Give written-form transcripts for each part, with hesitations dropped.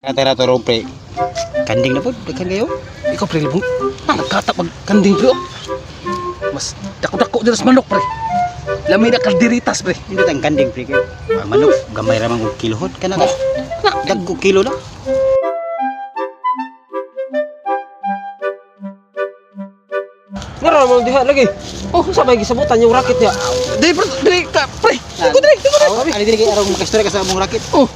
Tara tara pre. Kanding na po, daghan kayo. Ikaw pre, libong. Ah, nagkata pag kanding pre, oh. Mas dako-dako dira sa manok pre. Lami na kalderitas pre. Hindi tang kanding pre kay. Ang manok gamay ra man og kilohon kana ka. Dagko kilo na. Ngara mo diha lagi. Oh, sa may gisabutan yung racket niya. Dili pre, dili ka pre. Dili dili dili. Ani diri kay arong makastorya ka sa among racket. Oh.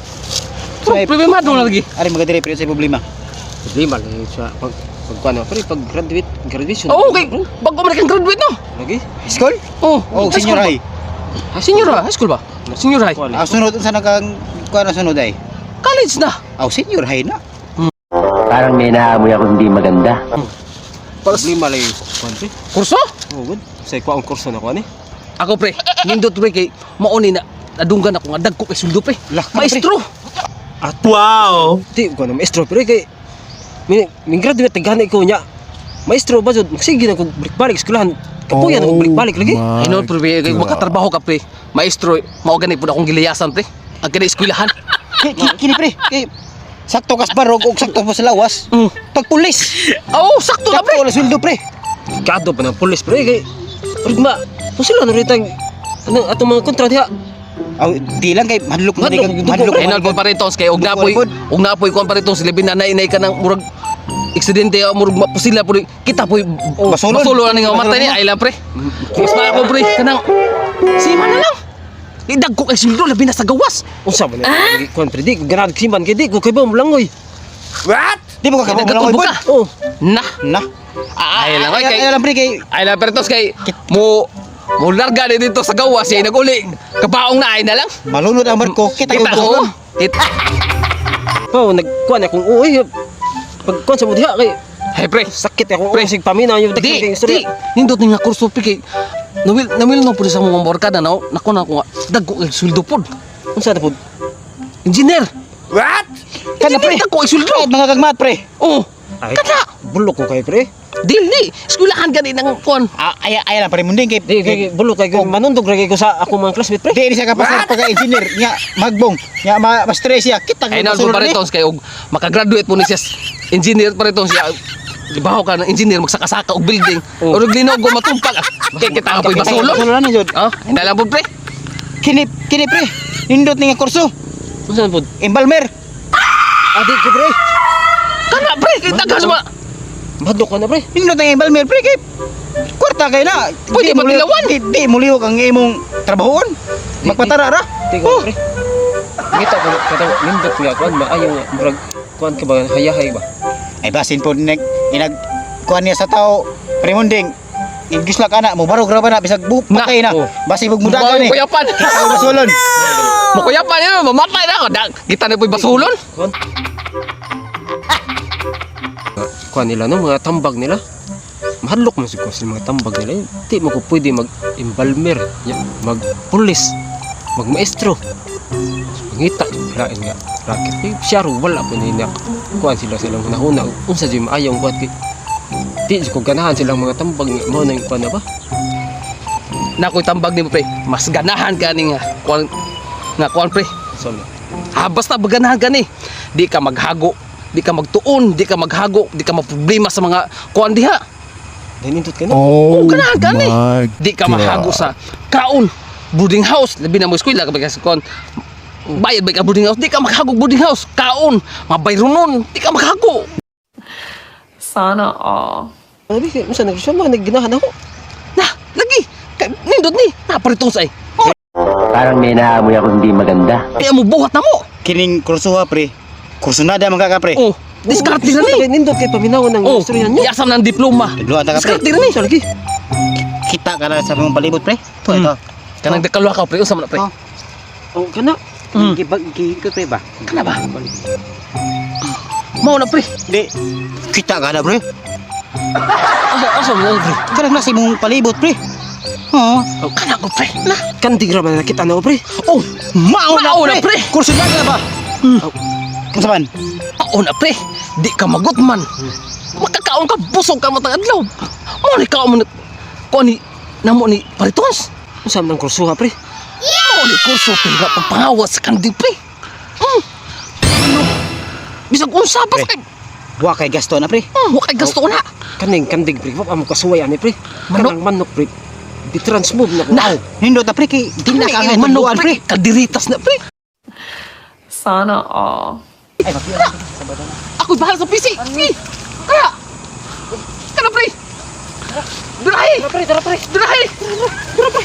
Pre, problema na lagi. Ari magadiri pre sa problema. Problema lagi sa pag pag kuan pre pag graduate graduation. Oh, okay. Bago man kang graduate no. Lagi. High school? Oh, Oh, high senior school ba? high. Ah, senior high, high school ba? Senior high. Kuan. Ah, sunod unsa na kang kuan na sunod ay? College na. Aw, senior high na. Parang may naamoy ako hindi maganda. Problema lagi kuan pre. Kurso? Oh, good. Sa kuan kurso na kuan eh. Ako pre, nindot pre kay mao ni na nadunggan ako nga dagko kay suldo pre. Lah, ka, pre. Maestro. Di ko na maestro pero kay min graduate gani ko nya. Maestro ba jud sige na ko balik-balik eskwelahan. Kapuya na ko balik-balik lagi. Hinuon pre, kay makatrabaho ka pre. Maestro, mao gani pud akong gilayasan pre. Ang kani eskwelahan. Kini pre, kay sakto kas barog og sakto mo sa lawas. Pag pulis. Oh, sakto na pre. Sakto na sweldo pre. Kado pa ng pulis pre kay Rigma. Kung sila na ritang ano atong mga kontra diha. Aw, di lang kay madlok man Madlok, kag dugo, madlok. pre. Hinol po pa rin tons kay og napoy og napoy kuan pa rin tons labi na nainay ka ng murag aksidente o murag mapusila po kita po Basulon. basulo na nga matay ni ay lang pre. Mas pa ako pre kanang sima na lang. Idag ko kay suldo labi na sa gawas. Unsa ba na kuan pre di ko ganad siman kay di ko kay ba molangoy. Di mo ka Kay kabalo nagkatubo ka. Oh, Na. Na. Ay lang ay kay Ay lang pre kay ay lang pre tons kay mo mo larga ni dito sa gawas ay naguli. Kabaong na ay na lang. malunod ang barko kita Kita ko. ko. Kita. pa nagkuan akong uy. Pag kuan sa mo diha kay Hey pre. sakit akong Pre. uy sig pamina yung Di, kay di, istorya. nindot ni nga kurso pre kay nawil no pud sa mga barkada na nako na ko nga dagko kay sweldo pod. Unsa na pud? Engineer. Kana pre. Engineer dagko kay sweldo. Kahit mga kagmat pre. Oh. Ay, Kana. bulok ko kay pre. Dili, eskwelahan gani ng kuan. Ah, ay ay lang pre munding kay Di kay bulok kay manundog ra kay ko sa akong mga classmate pre. Di ni siya kapasar pagka engineer nya magbong nya ma stress siya kita Ay na po paritons kay og makagraduate po ni siya engineer paritons siya. Libaho ka ng engineer magsakasaka og building. Oh. Or linog ko matumpag. Kay kita ka po'y basulon. Basulon na jud. Oh, hindi lang po pre. Kini kini pre. Nindot ni nga kurso. Unsa na pud? Embalmer. Ah, di ko pre. Kana pre, kita ka sa mga Madlok ko na pre. Nindot ang embalmer pre kay kwarta kay na. Pwede Di mo lihok- magdilawan. Di, di mo lihok ang imong trabahoon. Magpatara ra. Di ko pre. Ngita ko katong nindot nga kuan maayo nga murag kuan ka ba hayahay ba? Ay basin po nag inag kuan niya sa tao pre munding. English lang ana mo barog ra ba na bisag bu Na. patay na. Oh. Basi pag mudagan ni. Kuyapan. Kita basulon. Makuyapan yun, mamatay na ako. Kita na po'y basulon. Kuan. Kuan nila no mga tambag nila. Mahadlok man siguro sa mga tambag nila. Di mo ko pwede mag embalmer, mag pulis, mag maestro. Pangita lain nga racket. Eh, siya ro wala po ni na kuan sila silang hunahuna. Unsa jud maayong kuan kay di jud ko ganahan silang mga tambag nga mao na yung kuan na ba? Na ako'y tambag ni mo pre. Mas ganahan ka ni nga kuan pre. So, na. Ah, basta ganahan ka ni. Di ka maghago, di ka magtuon, di ka maghago, di ka maproblema sa mga kuan diha. Dinindot ka na. Oh, Oh, ganahan ka ni. my Di ka mahago God. sa kaon, boarding house, labi na mo eskwela kapag sa kuan. Bayad ba ka boarding house? Di ka maghago boarding house, kaon, mga bayronon, di ka maghago. Sana all. Ano kay unsa na siya mga nagganahan ako. Na, lagi. Nindot ni, naparitong sa ay. Parang may naamoy ako hindi maganda. Kaya mo buhat na mo. Kining kurso ha pre. Kursunada man ka ka pre. Oh, diskarte na ni. Kay nindot kay paminaw ng Oh, istorya niyo. yasam ng diploma. Tudloan ta ka pre. Diskarte na ni. Unsa lagi? Kita ka na sa mong palibot pre. Ito ito. Kanang dekalwa ka pre, unsa man na pre? Oh. Oh, kana. Gibag ko pre ba? Kana ba? Mao na pre. Di. Kita ka na pre. Asa asa mo na pre? Kanang nasa imong palibot pre. Oo. Kana ko pre. Na. Kandig ra man nakita na pre. Oh, Mao na Mao na, pre. pre. Kursunada ba? Unsa man? mao na pre. Di ka magutman. Makakaon ka busog ka matang adlaw. Mao ni kaon mo na kuan ni namo ni paritons. Unsa man ang kursuha pre? Mao ni kurso pre nga pagpangawas sa kanding pre. Ano? Bisag unsa pa Pre. sa kay. Wa kay gasto na, pre. Wa kay gasto na. Kaning kandig pre, wa pa mo kasuway ani pre. Manok. Kanang manok pre. Di-transmove na ko. Na. Nindot na, pre, kay di na ka angay Manok tugduan, pre. Kadiritas na pre. Sana all. Ay, mapiyo na, pre. Sabado na. Ako'y bahala sa PC. Sige. Kaya. Kana pre. Durahi. Tara pre, tara pre. Durahi. Dura pre.